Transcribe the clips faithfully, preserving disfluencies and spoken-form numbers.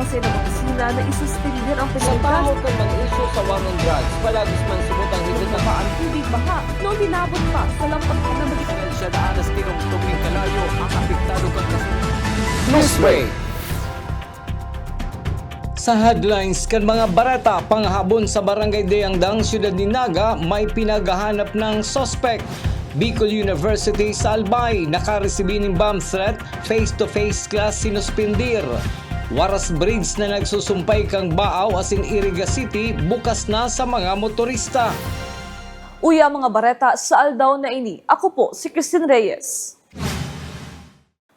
Sa ilang opisina na isuspender ang Sa pagkakasal. Tahaw kan mag-issue sa war on drugs, palagis man subot ang higit na Ang tubig baha, noon hinabot pa sa lampas na magiging Siya daan na stirong tubig kalayo ang apektado kan kasunod. Newsbreak. Sa headlines kan mga bareta, panghabon sa Barangay Dayangdang, Siyudad nin Naga, may pinaghahanap ng suspect. Bicol University sa Albay, nakaresibi nin bomb threat, face-to-face class sinuspindir. Waras Bridge na nagsusumpay kan Baao asin Iriga City, bukas na sa mga motorista. Uya mga bareta sa aldaw na ini. Ako po si Christine Reyes.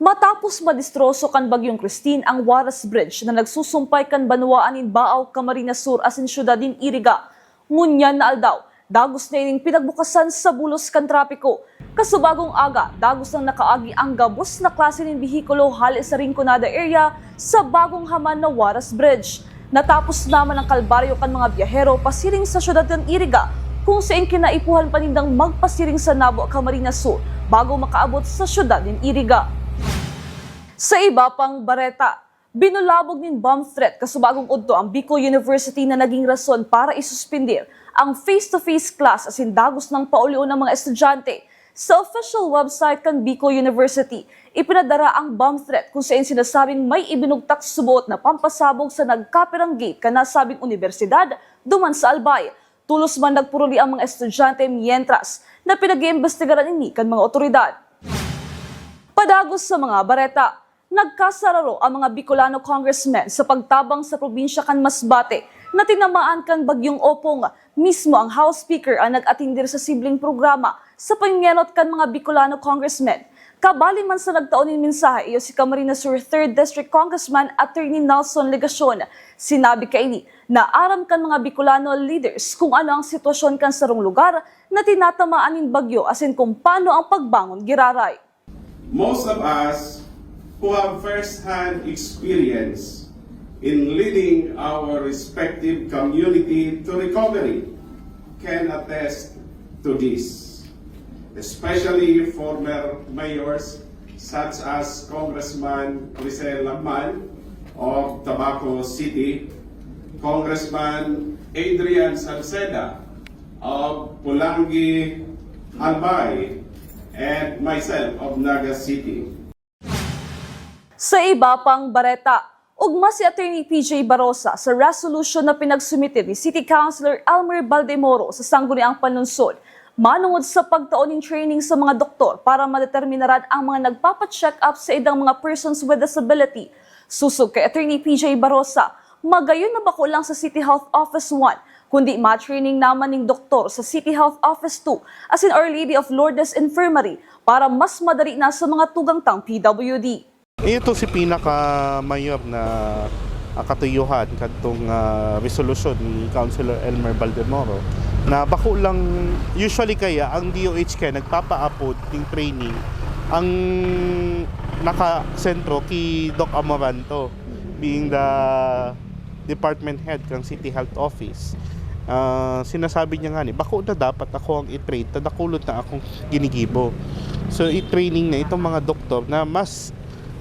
Matapos madistroso kan Bagyong Christine ang Waras Bridge na nagsusumpay kan banwaan nin Baao, Camarines Sur asin siyudad nin Iriga, ngunyan na aldaw, dagos na ining pinagbukasan sa bulos kan trapiko. Kasubagong aga, dagos nang nakaagi ang gabos na klase nin behikulo hale sa Rinconada area sa bagong haman na Waras Bridge. Natapos naman ang kalbaryo kan mga biyahero pasiring sa siyudad kan Iriga, kung sain kinaipuhan pa nindang magpasiring sa Nabo, Camarines Sur, bago makaabot sa siyudad nin Iriga. Sa iba pang bareta, binulabog nin bomb threat kasubagong udto ang Bicol University na naging rason para isuspindir ang face-to-face class asin dagos nang paolion ang mga estudyante. Sa official website kan Bicol University, ipinadara ang bomb threat kung sain sinasabing may ibinugtak suboot na pampasabog sa nagkapirang gate kan nasabing unibersidad duman sa Albay. Tolos man nagpuruli ang mga estudyante, mientras na pinag-iimbestigaran ini kan mga otoridad. Padagos sa mga bareta, nagkasararo ang mga Bicolano congressmen sa pagtabang sa probinsya kan Masbate na tinamaan kan Bagyong Opong. Mismo ang House Speaker ang nag-atindir sa simpleng programa sa pangengenot kan mga Bicolano congressmen. Kabali man sa nagtao nin mensahe, iyo si Camarines Sur Third District Congressman Attorney Nelson Legacion. Sinabi kaini na aram kan mga Bicolano leaders kung ano ang sitwasyon kan sarong lugar na tinatamaan nin bagyo asin kung paano ang pagbangon giraray. Most of us who have first-hand experience in leading our respective community to recovery can attest to this, especially former mayors such as Congressman Rysel Lamman of Tabaco City, Congressman Adrian Salceda of Polangui, Albay, and myself of Naga City. Sa iba pang bareta, ugma si Attorney P J Barosa sa resolution na pinagsumite ni City Councilor Elmer Baldemoro sa Sangguniang Panunsod, manongod sa pagtao nin training sa mga doktor para madeterminaran ang mga nagpapa-check up sa idang mga persons with disability. Sosog kay Attorney P J Barosa, magayon na bako lang sa City Health Office one, kundi ma-training naman nin doktor sa City Health Office two, asin Our Lady of Lourdes Infirmary, para mas madali na sa mga tugang tang P W D. Ito si pinaka-mayor na, ah, katuyuhan kadtong, ah, resolusyon ni Councilor Elmer Baldemoro na bako lang, usually kaya ang D O H kaya nagpapaapod ning training, ang nakasentro ki Doc Amoranto, being the department head kan City Health Office. Ah, sinasabi niya nga ni, bako na dapat ako ang i-train ta dakul na akong ginigibo. So, i-training na itong mga doktor na mas,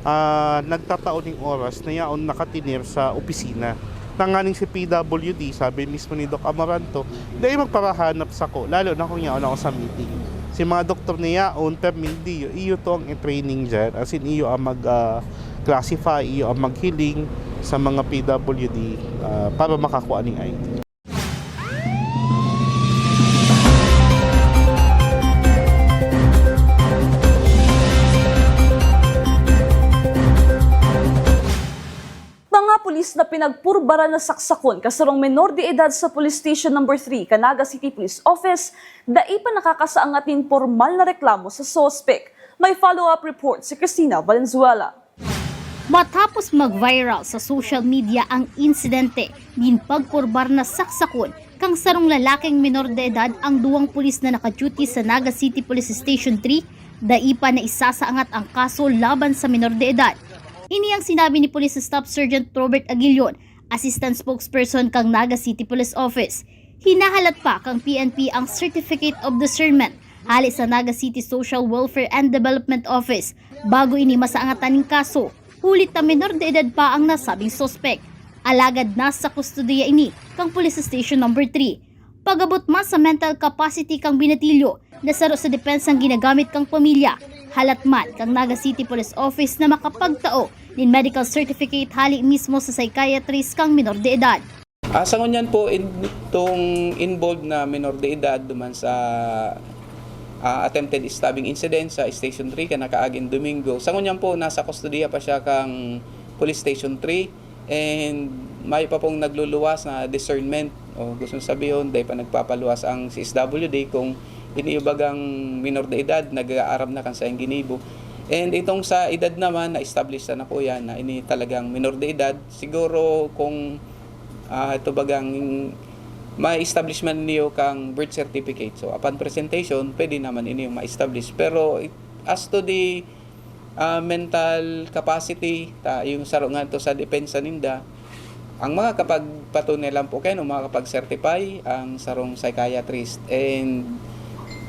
ah, nagtatao ning oras na yaon nakatinir sa opisina. Tanganing si P W D, sabi mismo ni Doc Amaranto, dai magparahanap sako, lalo na kung yaon ako sa meeting. Si mga doktor na yaon, permi diyo, iyo to ang i-training diyan. As in, iyo ang mag, ah, classify, iyo ang maghiling sa mga P W D, ah, para makakuha ning I D. Mga pulis na pinagpurbaran na saksakon kasarong menor de edad sa Police Station Number three kan Naga City Police Office, dai pa nakakasaangat nin pormal na reklamo sa suspek. May follow-up report si Christina Valenzuela. Matapos mag-viral sa social media ang insidente nin pagpurbar na saksakon kan sarong lalaking menor de edad, ang duwang pulis na naka-duty sa Naga City Police Station three, dai pa naisasaangat ang kaso laban sa menor de edad. Ini ang sinabi ni Police Staff Sergeant Robert Aguilion, Assistant Spokesperson kan Naga City Police Office. Hinahalat pa kan P N P ang Certificate of Discernment hale sa Naga City Social Welfare and Development Office bago ini masaangatan nin kaso, huli ta menor de edad pa ang nasabing suspek. Alagad nasa kustodiya ini kan Police Station Number three. Pag-abot man sa mental capacity kan binatilyo na saro sa depensang ginagamit kan pamilya, halat man kan Naga City Police Office na makapagtao nin medical certificate hali mismo sa psychiatrist kan minor de edad. Ah, sa ngunyan po, itong involved na minor de edad duman sa ah, attempted stabbing incident sa Station three kan nakaaging Domingo. Sa ngunyan po, nasa kustodiya pa siya kang Police Station three. And may pa pong nagluluwas na discernment. O gusto sabihon, dai pa nagpapaluwas ang C S W D kung ini bagang minor de edad, nag-aaram na kan saiyang ginibo. And itong sa edad naman, na-establish na po yan na ini talagang minor de edad. Siguro kung ah, ito bagang may establishment niyo kang birth certificate. So, upon presentation, pwede naman ini yung ma-establish. Pero it- as to the ah, mental capacity, ta yung saro nga to sa depensa ninda, ang makakapagpatunay lang po kayo, no, makakapag-certify ang sarong psychiatrist. And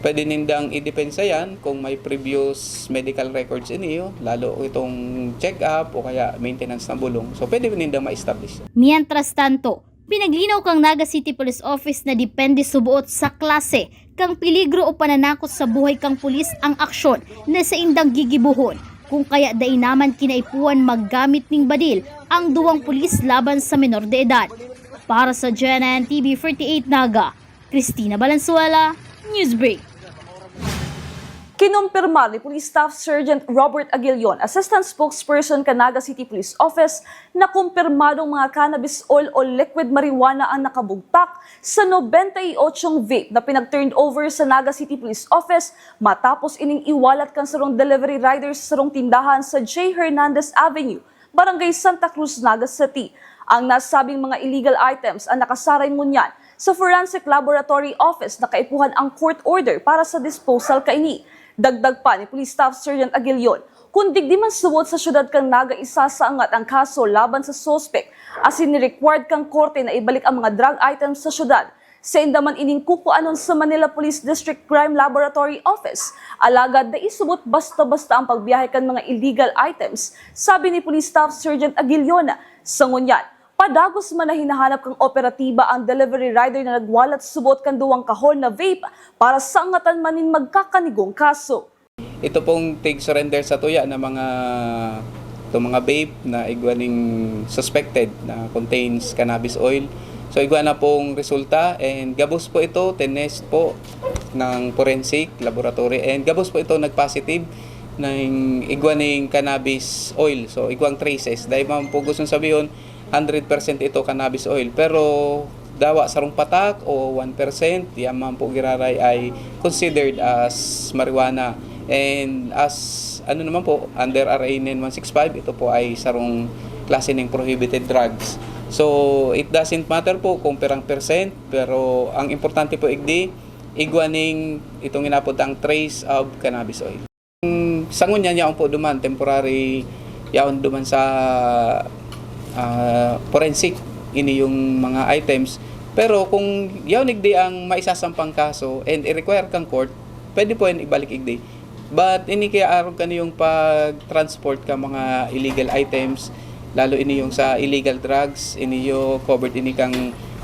pwede nindang idepensa yan kung may previous medical records iniyo, lalo itong check-up o kaya maintenance na bulong. So, pwede nindang ma-establish yan. Mientras tanto, pinaglinaw kang Naga City Police Office na depende subuot sa klase kang peligro o pananakot sa buhay kang pulis ang aksyon na saindang gigibohon, kung kaya dai naman kinaipuhan maggamit ning badil ang duwang pulis laban sa menor de edad. Para sa G N N T V forty-eight Naga, Christina Valenzuela, Newsbreak. Kinumpirmar ni Police Staff Sergeant Robert Aguilion, Assistant Spokesperson kan Naga City Police Office, na kumpirmadong mga cannabis oil o liquid marijuana ang nakabugtak sa nobenta y ocho vape na pinag-turn over sa Naga City Police Office matapos ining iwalat kan sarong delivery rider sa sarong tindahan sa J Hernandez Avenue, Barangay Santa Cruz, Naga City. Ang nasabing mga illegal items ang nakasaray ngunyan sa Forensic Laboratory Office na kaipuhan ang court order para sa disposal kaini. Dagdag pa ni Police Staff Sergeant Aguilion, kun digdi man suot sa syudad kan Naga isasaangat ang kaso laban sa suspek, asin ni-required kan korte na ibalik ang mga drug items sa syudad. Sainda man ining kukuanon sa Manila Police District Crime Laboratory Office. Alagad dai subot basta-basta ang pagbiyahe kan mga illegal items, sabi ni Police Staff Sergeant Aguilion. Sa ngunyan, padagos man na hinahanap kan operatiba ang delivery rider na nagwalat subot kan duwang kahon na vape para saangatan man nin magkakanigong kaso. Ito pong tig-surrender sa tuya na mga, itong mga vape na igwa ning suspected na contains cannabis oil. So igwa na pong resulta and gabos po ito, tinest po ng forensic laboratory and gabos po ito nag-positive ng igwa ning cannabis oil. So igwang traces. Dahil man po gustong sabihin, hundred percent ito cannabis oil. Pero dawa sarong patak o one percent, yan man po giraray ay considered as marijuana. And as ano naman po, under R A nine one six five, ito po ay sarong klase ng prohibited drugs. So, it doesn't matter po kung pirang percent, pero ang importante po igdi, igwa ning itong inapod ang trace of cannabis oil. Sa ngunyan, yaon po duman, temporary, yaon duman sa ah, forensic, ini yung mga items. Pero kung yaon igdi ang maisasampang kaso and i-require kang court, pwede po yan ibalik igdi. But ini kaya arog kani yung pag-transport ka mga illegal items, lalo ini yung sa illegal drugs, ini yung covered ini kang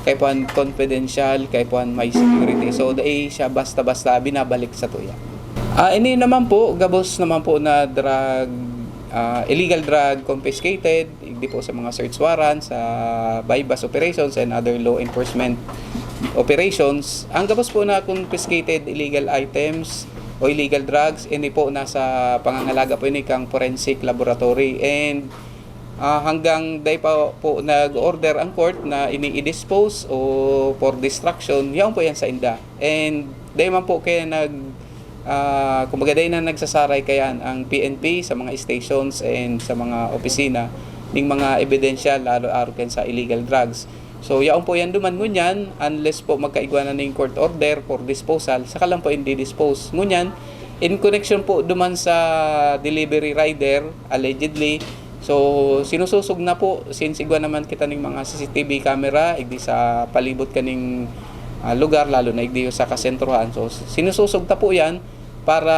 kaipuhan confidential, kaipuhan may security. So, dai siya basta-basta binabalik sa tuya. Ah, ini naman po, gabos naman po na drug, ah, illegal drug confiscated, igdi po sa mga search warrant, sa buy-bust operations and other law enforcement operations. Ang gabos po na confiscated illegal items o illegal drugs, ini po nasa pangangalaga po ini kang forensic laboratory and ah, hanggang dai pa po nag-order ang court na ini i-dispose o for destruction, yaon po yan sa inda. And dai man po kaya nag, ah, kumbaga dai na nagsasaray kayan ang P N P sa mga stations and sa mga opisina ning mga ebidensya lalo arog kan sa illegal drugs. So, yaon po yan duman ngunyan, unless po magkaigwa na ning court order for disposal, saka lang po i-dispose. Ngunyan, in connection po duman sa delivery rider, allegedly, so sinususog na po, since igwa naman kita ning mga C C T V camera, igdi sa palibot kaning ah, lugar, lalo na igdi sa kasentrohan. So, sinususog ta po yan para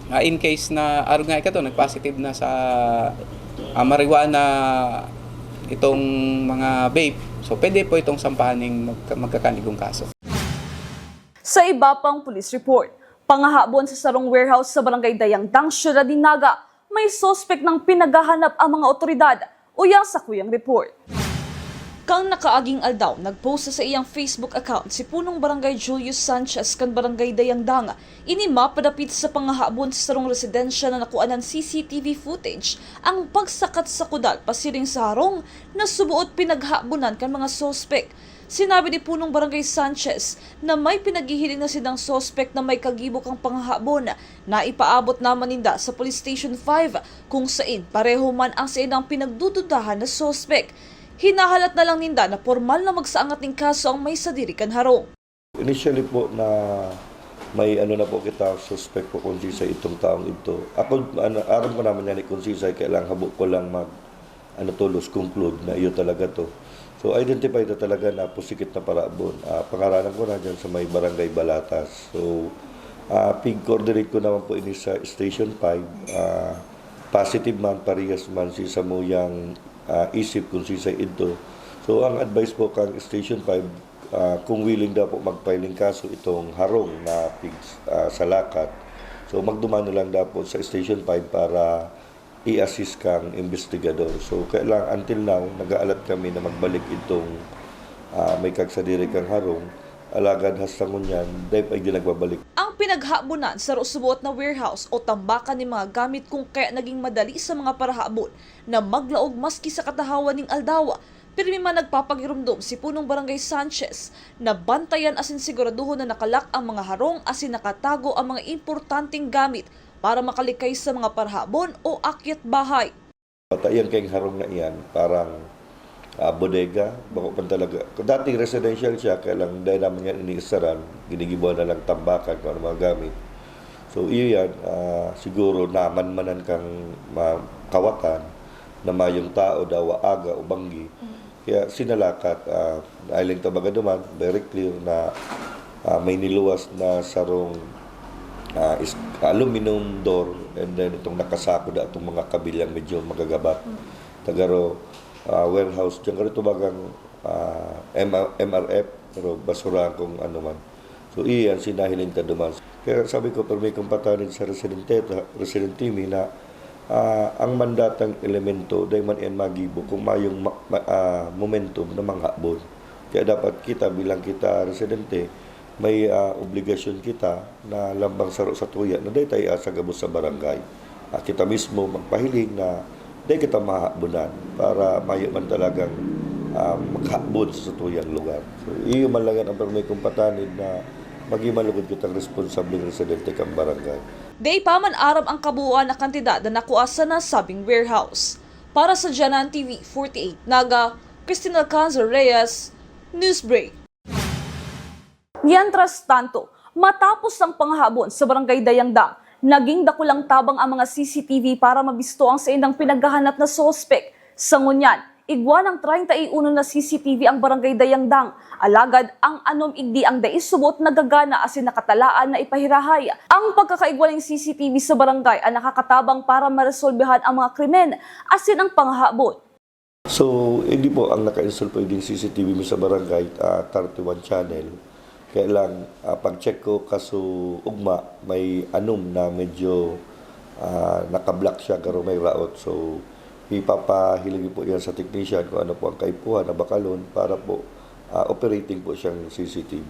ah, in case na arog nga ikato nag-positive na sa ah, marijuana Itong mga vape, so pwede po itong sampahan ng magka- magkakanigong kaso. Sa iba pang police report, pangahabon sa sarong warehouse sa barangay Dayangdang, Siyudad nin Naga, may suspek nang pinaghahanap ang mga otoridad. Uya sa kuyang report. Kan nakaaging aldaw, nag-post sa iyang Facebook account si Punong Barangay Julius Sanchez kan Barangay Dayangdang. Ini mapadapit sa pangahabon sa sarong residensya na nakuanan C C T V footage ang pagsakat sa kudal pasiring sa harong na suboot pinaghabonan kan mga suspek. Sinabi ni Punong Barangay Sanchez na may pinaghihiling na sinang suspek na may kagibo kan pangahabon na ipaabot naman ninda sa Police Station five, kung sain pareho man ang saindang pinagdududahan na suspek. Hinahalat na lang ninda na pormal na magsaangat nin kaso ang may sadiri kan harong. Initially po na may ano na po kita, suspect po kung sisay itong taong ito. Ako, ano, aram ko naman yan kung sisay, kaya lang habo ko lang mag, ano, tolos conclude na iyo talaga to. So, identify na talaga na pusikit na parahabon. Ah, pangaranan ko na dyan sa may Barangay Balatas. So, ah, pig-coordinate ko naman po ini sa Station five. Ah, positive man, parehas man si samuyang ah, isip kung sisay idto. So, ang advice po kang Station five, ah, kung willing daw po mag-file ning kaso itong harong na pig, ah, salakat, so magduman na lang daw po sa Station five para i-assist kang investigador. So, kaya lang, until now, nag-aalat kami na magbalik itong, ah, may kagsadiri kang harong, alagad hasta ngunyan, dai pa igdi nagbabalik. Ang pinaghabonan sa susuboot na warehouse o tambakan nin mga gamit, kung kaya naging madali sa mga parahabon na maglaog maski sa katahawan nin aldaw. Pirmi man nagpapagiromdom si Punong Barangay Sanchez na bantayan asin siguraduhon na nakalak ang mga harong asin nakatago ang mga importanteng gamit para makalikay sa mga parahabon o akyat bahay. Pata iyang kaing harong na iyan, parang, ah, bodega, bako pan talaga. Dating residential siya, kaya lang dahil naman yan iniisaran, ginigibuan na lang tambakan kung ano mga gamit. So, iyo yan, ah, siguro namanmanan kang ma- kawatan na mayong tao daw aga o banggi. Kaya sinalakat, ah, ahiling ta baga duman, very clear na, ah, may niluwas na sarong, ah, is- aluminum door, and then itong nakasako da itong mga kabilyang medyo magagabat. Tagaro, ah, warehouse, diyan ka rin tubagang, ah, M R, M R F, pero basurahan kung ano man. So, iyan, sinahiling ta duman. Kaya sabi ko, pero may kumpatanid sa residente, residente mi na, ah, ang mandatang elemento, dai man iyan magibo kung mayong ma- ma- ah, momentum na manghabon. Kaya dapat kita, bilang kita residente, may, ah, obligasyon kita na lambang saro sa tuya na dai tayo sa gabos sa barangay. Ah, kita mismo magpahiling na dai kita mahabunan para mayo man talagang, ah, makahabon sa satuyang lugar. So, iyo man lang yan ang permi kong patanid na maging malugod kitang responsableng residente kang barangay. Dai pa man aram ang kabuuan na kantidad na nakua sa nasabing warehouse. Para sa Janan T V forty-eight Naga, Christine Alcanzar Reyes, Newsbreak. Mientras tanto, matapos ang panghabon sa Barangay Dayangdang, naging dakulang tabang ang mga C C T V para mabisto ang saindang pinaghahanap na suspek. Sa ngunyan, igwa ng treinta y uno na C C T V ang Barangay Dayangdang. Alagad, ang anom igdi ang dai subot nagagana asin nakatalaan na ipahirahay. Ang pagkakaigwa nin C C T V sa barangay ang nakakatabang para maresolbehan ang mga krimen asin ang panghabon. So, hindi po, ang naka-install po yung C C T V mi sa barangay, ah, thirty-one channel. Kaya lang, ah, pag-check ko, kaso ugma, may anom na medyo, ah, naka-block siya, garo may raot. So, ipapahiling po yan sa technician kung ano po ang kaipuhan na bakalon para po, ah, operating po siyang C C T V.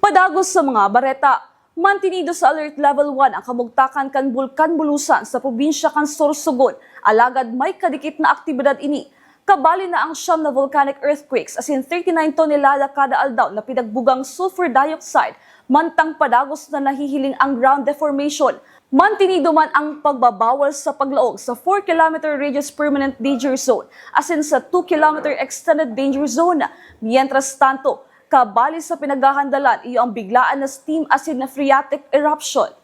Padagos sa mga bareta. Mantinido sa Alert Level one ang kamugtakan kan Bulkan Bulusan sa probinsya kan Sorsogon, alagad may kadikit na aktibidad ini. Kabali na ang siyam na volcanic earthquakes asin thirty-nine tonelada kada aldaw na pinagbugang sulfur dioxide, mantang padagos na nahihiling ang ground deformation. Mantinido man ang pagbabawal sa paglaog sa four kilometer radius permanent danger zone asin sa two kilometer extended danger zone. Mientras tanto, kabali sa pinaghahandalan, iyo ang biglaan na steam asin na phreatic eruption.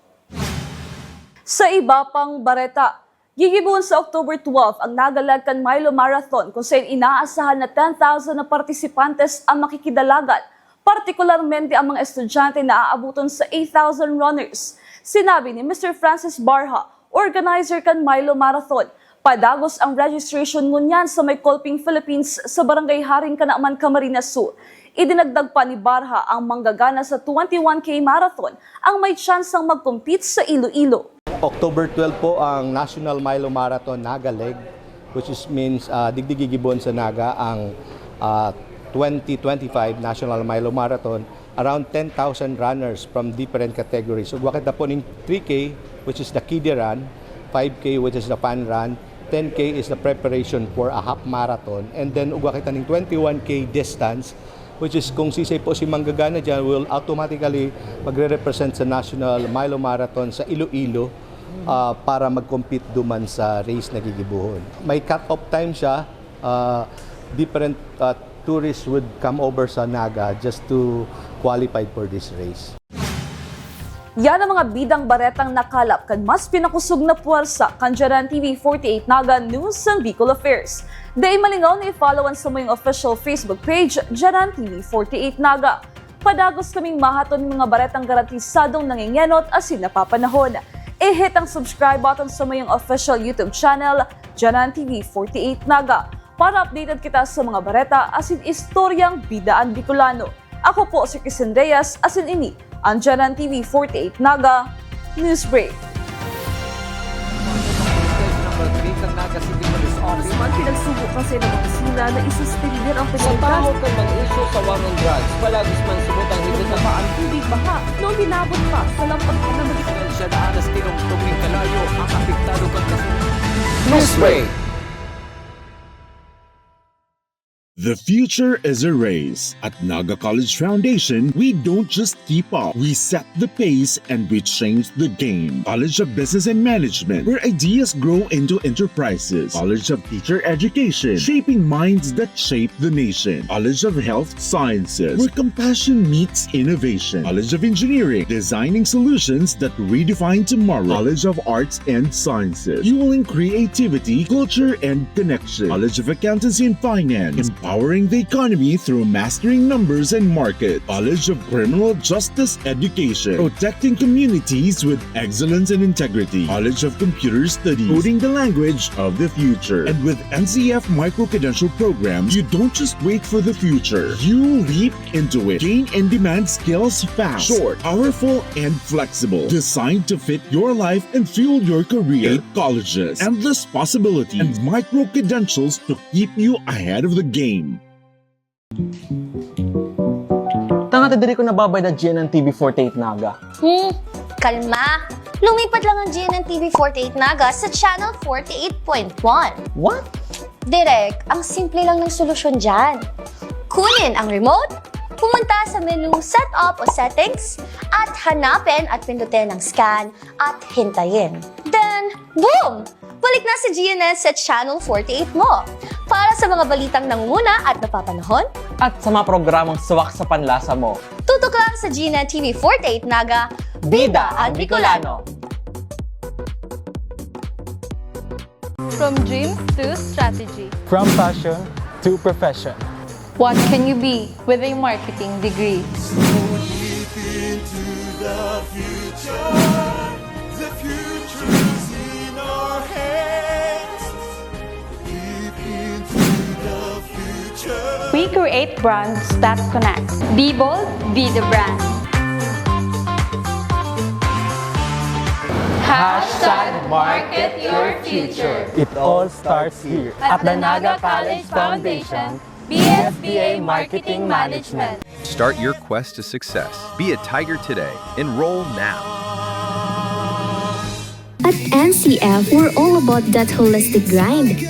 Sa iba pang bareta, gigibohon sa October twelve ang Naga Lagkan Milo Marathon, kung sain inaasahan na ten thousand na partisipantes ang makikidalagan. Partikularmente ang mga estudyante na aabuton sa eight thousand runners. Sinabi ni Mister Francis Barha, organizer kan Milo Marathon, Padagos ang registration ngunyan sa may Kolping Philippines sa Barangay Haring Kanaman, Camarines Sur. Idinagdag pa ni Barha ang manggagana sa twenty-one K Marathon ang may tsansang mag-compete sa Iloilo. October twelve po ang National Milo Marathon Naga Leg, which is means ah, digdi gigibon sa Naga ang ah, twenty twenty-five National Milo Marathon. Around ten thousand runners from different categories. Ugwa kita po ning three K, which is the kiddie run, five K, which is the fun run, ten K is the preparation for a half marathon, and then ugwa kita ning twenty-one K distance, which is kung sisay po si manggagana dyan, will automatically magre-represent sa National Milo Marathon sa Iloilo ah, para mag-compete duman sa race na gigibuhon. May cut-off time siya, ah, different ah, tourists would come over sa Naga just to qualify for this race. Yan ang mga bidang baretang nakalap kan mas pinakusog na puwersa kan Janan T V forty-eight Naga News and Bicol Affairs. Dai malingaw na i-follow an samuyang official Facebook page, Janan T V forty-eight Naga. Padagos kaming mahaton nin mga baretang garantisadong nangengenot asin napapanahon. I-hit ang subscribe button sa mayong official YouTube channel, Janan T V forty-eight Naga, para updated kita sa mga bareta asin istoryang bida an Bicolano. Ako po si Kissen Reyes, asin ini ang Janan T V forty-eight Naga News Break. Sa pinagsubo kasi ng opisina na isuspender ang Sa pagkakataon ng mga isyu sa war on drugs, palagis man sumutang higit na paan tubig baha noong binabot pa sa lampag na magiging siya daan na tinungtong ning kalayo ang apektado kan kasunod. Newsbreak. The future is a race. At Naga College Foundation, we don't just keep up. We set the pace and we change the game. College of Business and Management, where ideas grow into enterprises. College of Teacher Education, shaping minds that shape the nation. College of Health Sciences, where compassion meets innovation. College of Engineering, designing solutions that redefine tomorrow. College of Arts and Sciences, fueling creativity, culture, and connection. College of Accountancy and Finance, empowering the economy through mastering numbers and market. College of Criminal Justice Education, protecting communities with excellence and integrity. College of Computer Studies, coding the language of the future. And with N C F micro-credential programs, you don't just wait for the future. You leap into it. Gain in-demand skills fast, short, powerful, and flexible. Designed to fit your life and fuel your career. Eight colleges, endless possibilities, and micro-credentials to keep you ahead of the game. Tanga ta diri ko nababayad na G N N T V forty-eight Naga. Hmm, kalma. Lumipat lang ang G N N T V forty-eight Naga sa Channel forty-eight point one. What? Direk, ang simple lang ng solusyon dyan. Kunin ang remote, pumunta sa menu Setup o Settings, at hanapin at pindutin ang Scan at hintayin. Then, boom! Balik na si G N N sa Channel forty-eight mo. Para sa mga balitang nangunguna at napapanahon, at sa mga programang swak sa panlasa mo, tutok lang sa G N N T V forty-eight Naga, Bida ang Bicolano! From dreams to strategy. From passion to profession. What can you be with a marketing degree? We create brands that connect. Be bold, be the brand. Hashtag market your future. It all starts here. At the Naga College Foundation, B S B A Marketing Management. Start your quest to success. Be a Tiger today. Enroll now. At N C F, we're all about that holistic grind.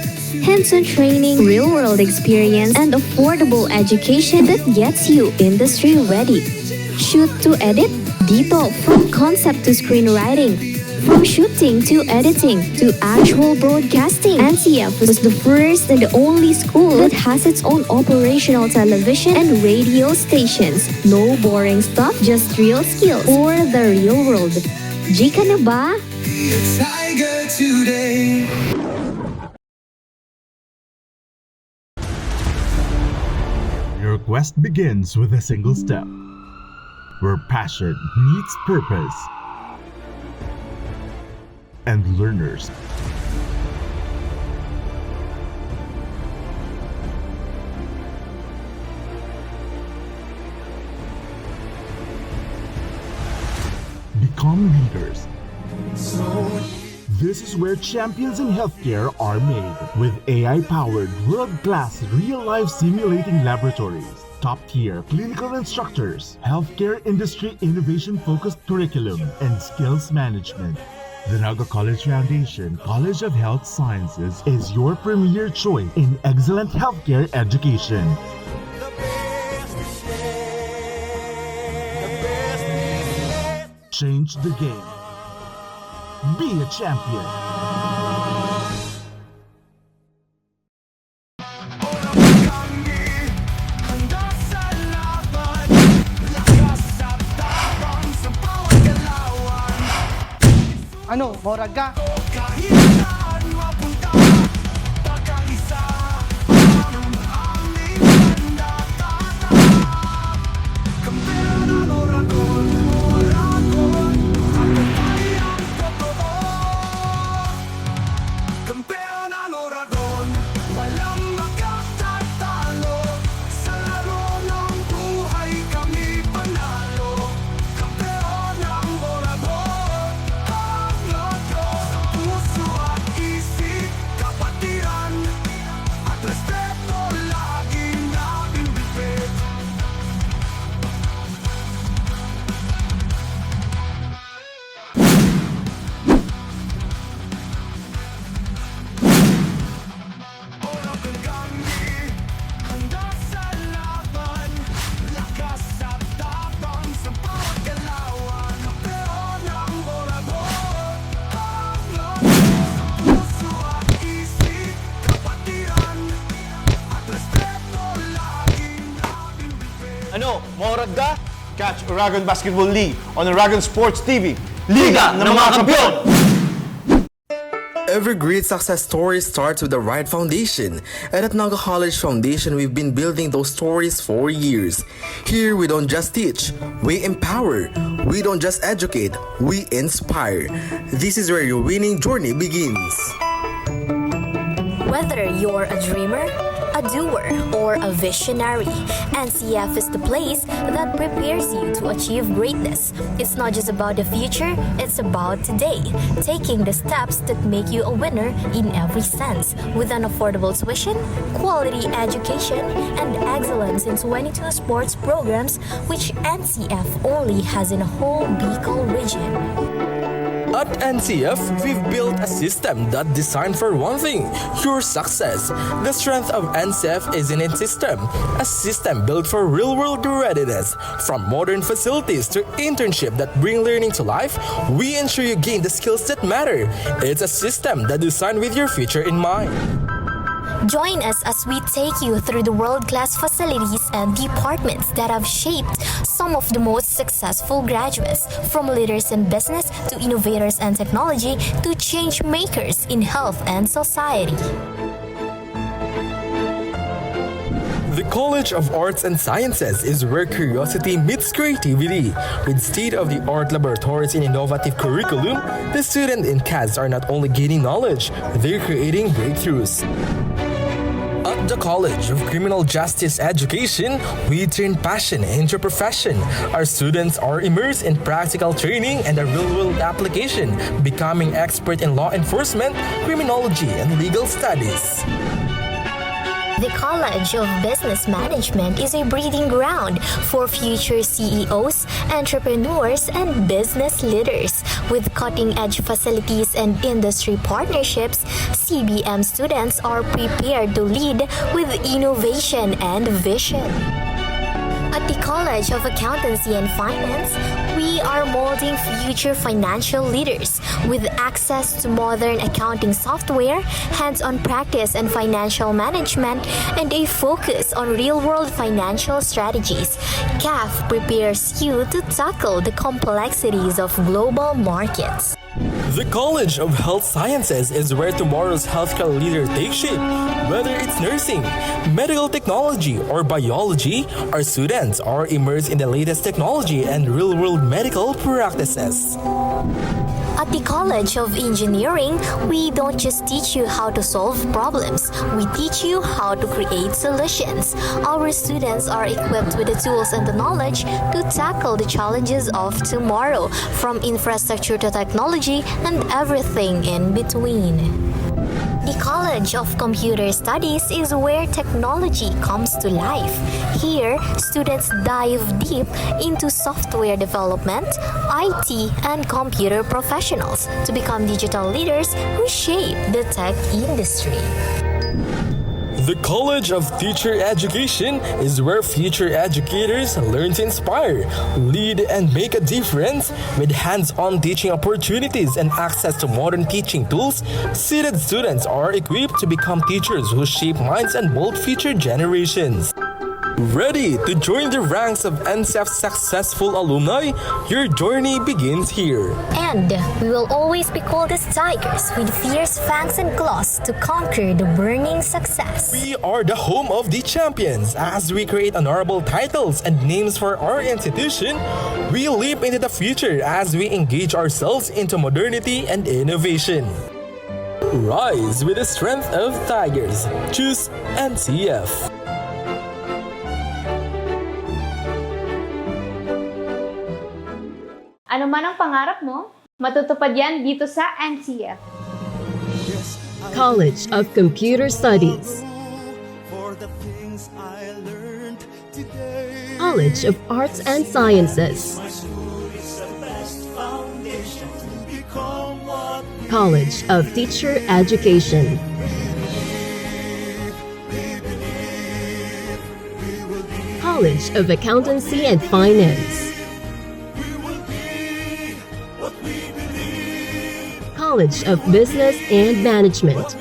Hands-on training, real-world experience, and affordable education that gets you industry ready. Shoot to edit? Dito, from concept to screenwriting, from shooting to editing to actual broadcasting, N C F was the first and only school that has its own operational television and radio stations. No boring stuff, just real skills for the real world. G ka na ba? Your quest begins with a single step, where passion meets purpose, and learners become leaders. This is where champions in healthcare are made, with A I-powered world-class real-life simulating laboratories, top-tier clinical instructors, healthcare industry innovation-focused curriculum, and skills management. The Naga College Foundation College of Health Sciences is your premier choice in excellent healthcare education. Change the game. Be a champion. Ano, morag ka? Ano, maurag ka? Catch Uragon Basketball League on Uragon Sports T V. Liga ng mga Kampiyon! Every great success story starts with the right foundation. And at Naga College Foundation, we've been building those stories for years. Here, we don't just teach, we empower. We don't just educate, we inspire. This is where your winning journey begins. Whether you're a dreamer, a doer, or a visionary, N C F is the place that prepares you to achieve greatness. It's not just about the future, it's about today. Taking the steps that make you a winner in every sense, with an affordable tuition, quality education, and excellence in twenty-two sports programs which N C F only has in a whole Bicol region. At N C F, we've built a system that designed for one thing, your success. The strength of N C F is in its system, a system built for real-world readiness. From modern facilities to internship that bring learning to life, we ensure you gain the skills that matter. It's a system that designed with your future in mind. Join us as we take you through the world-class facilities and departments that have shaped some of the most successful graduates, from leaders in business to innovators and technology to change makers in health and society. The College of Arts and Sciences is where curiosity meets creativity. With state-of-the-art laboratories and innovative curriculum, the students in CADS are not only gaining knowledge, they're creating breakthroughs. At the College of Criminal Justice Education, we turn passion into profession. Our students are immersed in practical training and a real-world application, becoming expert in law enforcement, criminology, and legal studies. The College of Business Management is a breeding ground for future C E Os, entrepreneurs, and business leaders. With cutting-edge facilities and industry partnerships, C B M students are prepared to lead with innovation and vision. At the College of Accountancy and Finance, we are molding future financial leaders with access to modern accounting software, hands-on practice in financial management, and a focus on real-world financial strategies. CAF prepares you to tackle the complexities of global markets. The College of Health Sciences is where tomorrow's healthcare leader takes shape. Whether it's nursing, medical technology, or biology, our students are immersed in the latest technology and real-world medical practices. At the College of Engineering, we don't just teach you how to solve problems, we teach you how to create solutions. Our students are equipped with the tools and the knowledge to tackle the challenges of tomorrow, from infrastructure to technology and everything in between. The College of Computer Studies is where technology comes to life. Here, students dive deep into software development, I T, and computer professionals to become digital leaders who shape the tech industry. The College of Teacher Education is where future educators learn to inspire, lead, and make a difference. With hands-on teaching opportunities and access to modern teaching tools, seated students are equipped to become teachers who shape minds and mold future generations. Ready to join the ranks of N C F's successful alumni? Your journey begins here. And we will always be called as tigers with fierce fangs and claws to conquer the burning success. We are the home of the champions. As we create honorable titles and names for our institution, we leap into the future as we engage ourselves into modernity and innovation. Rise with the strength of tigers. Choose N C F. Ano man ang pangarap mo, matutupad yan dito sa N C F. College of Computer Studies, College of Arts and Sciences, College of Teacher Education, College of Accountancy and Finance, College of Business and Management,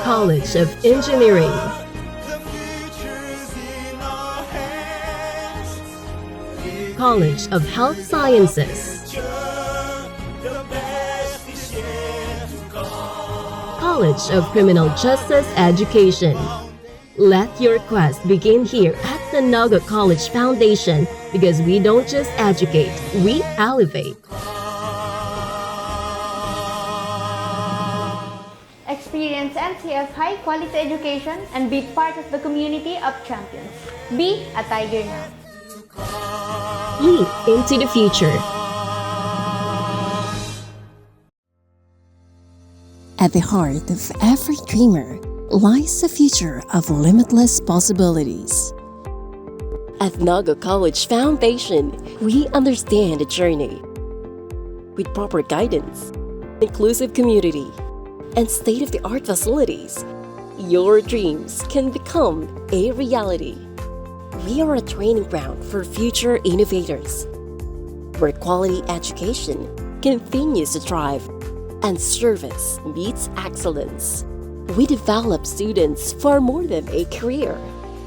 College of Engineering, College of Health Sciences, College of Criminal Justice Education. Let your quest begin here at the Naga College Foundation, because we don't just educate, we elevate. Experience N C F high quality education and be part of the community of champions. Be a tiger now. Leap into the future. At the heart of every dreamer lies a future of limitless possibilities. At Naga College Foundation, we understand the journey. With proper guidance, inclusive community, and state-of-the-art facilities, your dreams can become a reality. We are a training ground for future innovators, where quality education continues to thrive and service meets excellence. We develop students for more than a career.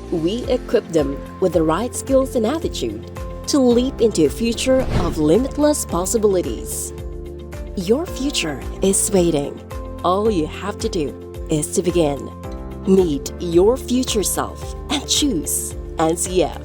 We equip them with the right skills and attitude to leap into a future of limitless possibilities. Your future is waiting. All you have to do is to begin. Meet your future self and choose N C F.